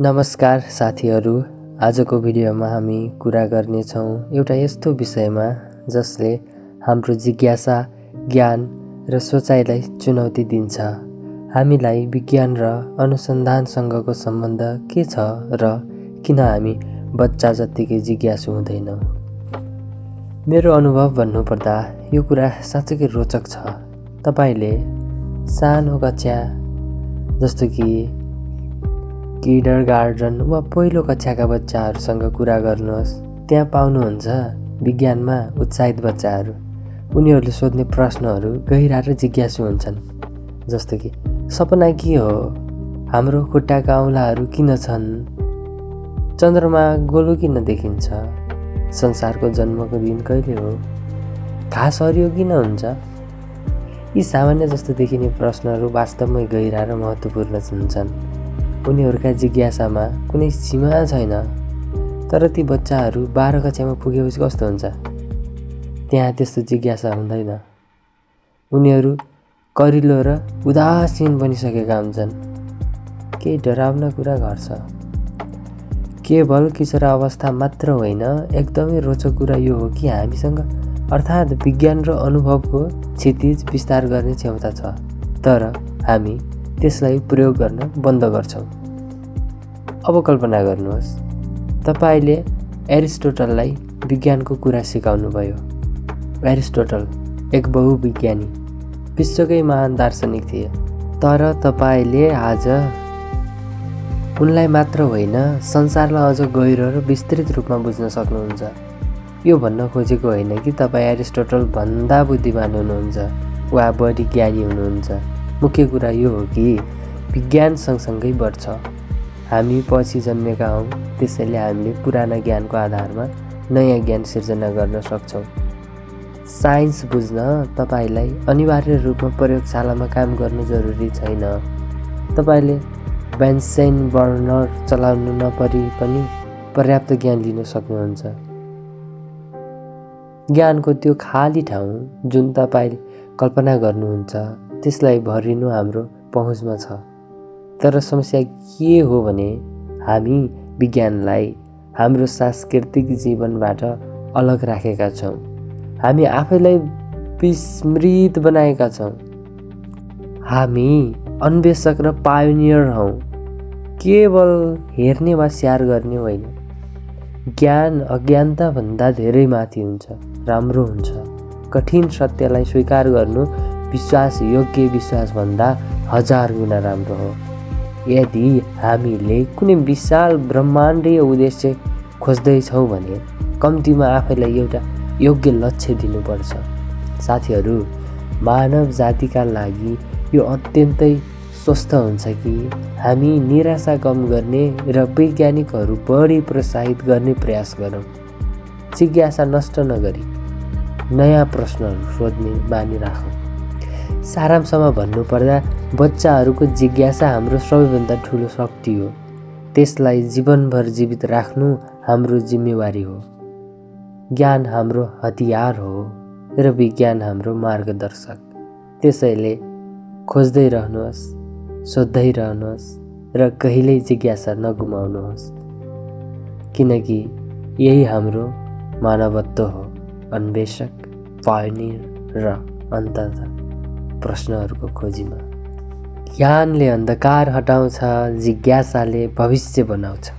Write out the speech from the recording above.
नमस्कार साथीहरू, आजको भिडियोमा हामी कुरा गर्नेछौँ एउटा यस्तो विषयमा जसले हाम्रो जिज्ञासा, ज्ञान र सोचाइलाई चुनौती दिन्छ। हामीलाई विज्ञान र अनुसन्धानसँगको सम्बन्ध के छ र किन हामी बच्चा जत्तिकै जिज्ञासु हुँदैनौँ। मेरो अनुभव भन्नुपर्दा यो कुरा साँच्चै रोचक छ। तपाईले सानो कक्षा जस्तो कि किन्डरगार्टन वा पहिलो कक्षाका बच्चाहरूसँग कुरा गर्नुहोस्, त्यहाँ पाउनुहुन्छ विज्ञानमा उत्साहित बच्चाहरू। उनीहरूले सोध्ने प्रश्नहरू गहिरा र जिज्ञासु हुन्छन्। जस्तो कि सपना के हो, हाम्रो खुट्टाका औँलाहरू किन छन्, चन्द्रमा गोलो किन देखिन्छ, संसारको जन्मको दिन कहिले हो, घाँस हरियो किन हुन्छ। यी सामान्य जस्तो देखिने प्रश्नहरू वास्तवमै गहिरा र महत्त्वपूर्ण हुन्छन्। उनीहरूका जिज्ञासामा कुनै सीमा छैन। तर ती बच्चाहरू 12 कक्षामा पुगेपछि कस्तो हुन्छ? त्यहाँ त्यस्तो जिज्ञासा हुँदैन। उनीहरू करिलो र उदासीन बनिसकेका हुन्छन्। केही डरावना कुरा घट्छ। केवल किशोरावस्था मात्र होइन, एकदमै रोचक कुरा यो हो कि हामीसँग अर्थात् विज्ञान र अनुभवको क्षितिज विस्तार गर्ने क्षमता छ, तर हामी त्यसलाई प्रयोग गर्न बन्द गर्छौँ। अब कल्पना गर्नुहोस्, तपाईले एरिस्टोटललाई विज्ञानको कुरा सिकाउनुभयो। एरिस्टोटल एक बहुविज्ञानी, विश्वकै महान दार्शनिक थिए। तर तपाईले आज उनलाई मात्र होइन, संसारलाई अझ गहिरो र विस्तृत रूपमा बुझ्न सक्नुहुन्छ। यो भन्न खोजेको होइन कि तपाईँ एरिस्टोटल भन्दा बुद्धिमान हुनुहुन्छ वा बढी ज्ञानी हुनुहुन्छ। मुख्य कुरा यो हो कि विज्ञान सँगसँगै बढ्छ। हामी पछि जन्मेका हौँ, त्यसैले हामीले पुराना ज्ञानको आधारमा नयाँ ज्ञान सिर्जना गर्न सक्छौँ। साइन्स बुझ्न तपाईलाई अनिवार्य रूपमा प्रयोगशालामा काम गर्नु जरुरी छैन। तपाईले बेन्सेन बर्नर चलाउनु नपरी पनि पर्याप्त ज्ञान लिन सक्नुहुन्छ। ज्ञानको त्यो खाली ठाउँ जुन तपाईले कल्पना गर्नुहुन्छ, त्यसलाई भरिनु हाम्रो पहुँचमा छ। तर समस्या के हो भने हामी विज्ञानलाई हाम्रो सांस्कृतिक जीवनबाट अलग राखेका छौँ। हामी आफैलाई विस्मृत बनाएका छौँ। हामी अन्वेषक र पायोनियर हौँ, केवल हेर्ने वा स्याहार गर्ने होइन। ज्ञान अज्ञानताभन्दा धेरै माथि हुन्छ, राम्रो हुन्छ। कठिन सत्यलाई स्वीकार गर्नु विश्वास योग्य विश्वासभन्दा 1000 गुणा राम्रो हो। यदि हामीले कुनै विशाल ब्रह्माण्डीय उद्देश्य खोज्दैछौँ भने कम्तीमा आफैलाई एउटा योग्य लक्ष्य दिनुपर्छ। साथीहरू, मानव जातिका लागि यो अत्यन्तै स्वस्थ हुन्छ कि हामी निराशा कम गर्ने र वैज्ञानिकहरू बढी प्रोत्साहित गर्ने प्रयास गरौँ। जिज्ञासा नष्ट नगरी नयाँ प्रश्नहरू सोध्ने बानी राखौँ। सारांशमा भन्नुपर्दा बच्चाहरूको जिज्ञासा हाम्रो सबैभन्दा ठुलो शक्ति हो। त्यसलाई जीवनभर जीवित राख्नु हाम्रो जिम्मेवारी हो। ज्ञान हाम्रो हतियार हो र विज्ञान हाम्रो मार्गदर्शक। त्यसैले खोज्दै रहनुहोस्, सोध्दै रहनुहोस् र कहिल्यै जिज्ञासा नगुमाउनुहोस्, किनकि यही हाम्रो मानवत्व हो। अन्वेषक, पायोनियर र अन्ततः प्रश्नहरूको खोजीमा। ज्ञानले अन्धकार हटाउँछ, जिज्ञासाले भविष्य बनाउँछ।